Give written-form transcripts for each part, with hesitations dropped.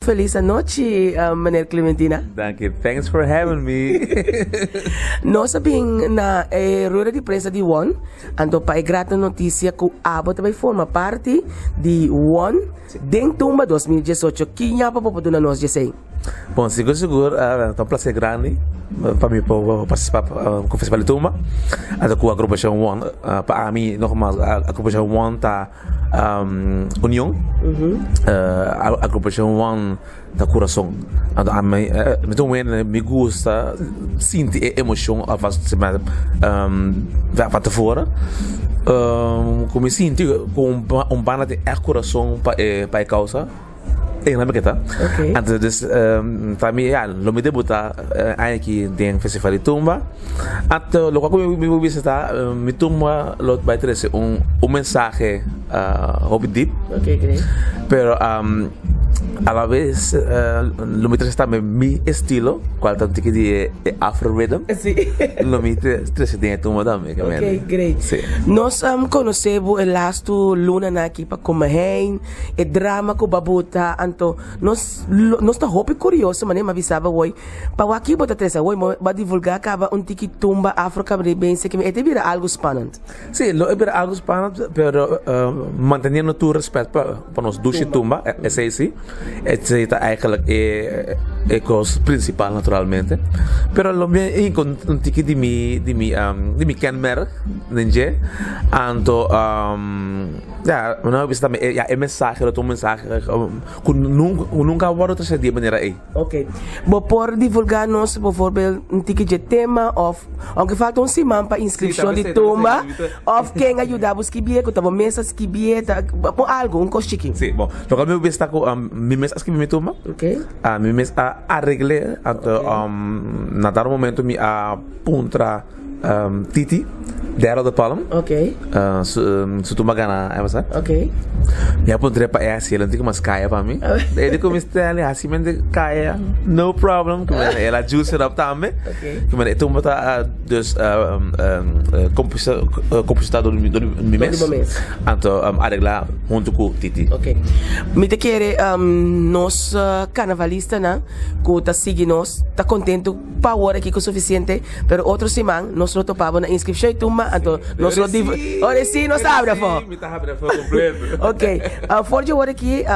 Feliz anochi, meneer Clementina. Danki, thanks for having me. Nos a bin na e rueda di prensa di One, anto pa e grata noticia cu abo ta bay forma parti di One den Tumba 2018. Ki ñapa bo por duna nos djesey? Bon, sigur sigur ta un placer grandi pa mi por participa cu Festival di Tumba, anto cu Agrupacion One. Pa ami, nogmaals, Agrupacion One ta Union, Agrupacion One ta kurason. Anto ami mi ta un hende mi gusta sinti e emocion alvast van tevora ku mi sinti ku un banda tin ègt kurason pa e kousa. E na mi ke ta. Anto dus ta mi ya lo mi debuta aña aki den Festival di Tumba. Anto loke ku mi por bisa ta mi tumba lo bai trese un un mensahe hopi dip. Pero a la bes lo mi trese tambe mi estilo kual ta un tiki di e afro rhythm. Lo mi trese den e tumba tambe. Ok great. Nos konosé bo e lastu lunanan aki pa Komahijn. E drama ku bo a buta anto nos nos ta hopi kurioso manera mi a bisa bo awor pa wak ki bo ta trese awor bo a divulga kaba un tiki tumba afro karibense e ta bira algu spannend. Si lo e bira algu spannend pero manteniendo tur respet pa nos dushi tumba esei si esei ta eigenlijk e e kos principal naturalmente pero lo mi a hinka un tiki di mi di mi di mi kenmerk den dje anto. Ya, mi no a bisa tambe, ya e mensahe lo ta un mensahe ku nunka, ku nunka a wòrdu trasé di e manera ei. Ok. Bo por divulgá nos bovorbel un tiki dje tema òf, ounke falta un siman pa inskripshon di tumba, òf ken a yuda bo skibié, ku ta bo mes a skibié, ta bon algu, un kos chikí. Sí, bon, loke mi por bisa ta ku mi mes a skibi mi tumba, mi mes a aregl'é, anto na dado momento mi a puntra. Titi, Daryl de Palm. Ok. Su, su tumba gana aña pasá. Ok. Mi a puntr'é pa e hasi el un tiki mas kaya pa mi. E di ku mi Stanley hasi mente kaya, no problem. Ku men el a juice it up tambe. Ok. Ku men e tumba ta dus kompositá dor di mi mes. Dor di bo mes. Anto areglá huntu ku Titi. Ok. Mi ta kere nos karnavalistanan ku ta sigui nos ta kontentu. Pa awor aki ku sufisiente, pero otro siman nos lo topa bo na inskripshon i tumba, anto nos lo div Ora si nos ta habri afó. Mi ta habri afó kompleto. Ok, for dje awor aki,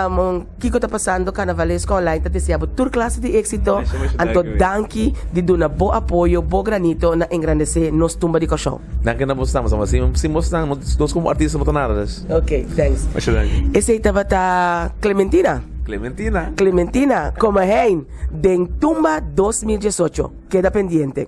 kiko ta pasando Karnavalesko Online ta desea bo tur klase di éksito, anto danki di duna bo apoyo, bo granito na engrandesé nos tumba di Kòrsou. Danki na bosnan, pasobra sin bosnan nos komo artista no ta nada des. Ok, thanks. Masha danki. Esei tabata Clementina. Clementina. Clementina, Komahein. Den Tumba 2018. Keda pendiente.